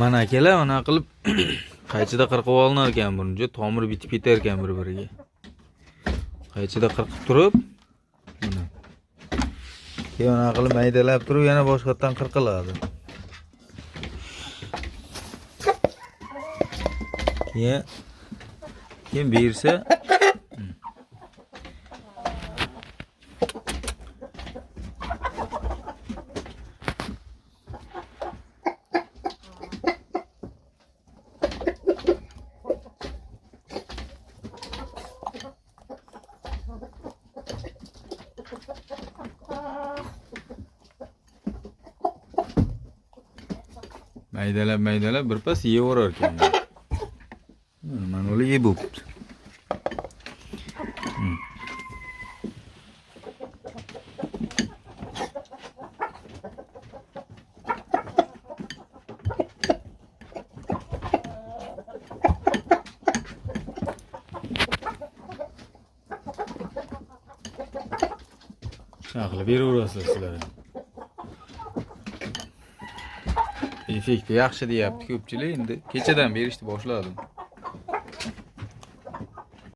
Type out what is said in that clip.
Mana akalar, mana qilib qaychida qirqib olinar ekan buni, tomiri bitib ketar ekan bir-biriga. Qaychida qirqib turib, mana. Keyin mana qilib maydalab turib yana boshqatdan qirqiladi. Keyin bersa maydalab maydalab birpas yeyaverar ekan. Mana ular yeb bo'pti. Shunaqa qilib beraverasizlar sizlar ham. Effekti yaxshi deyapti ko'pchilik. Endi kechadan berishni boshladim.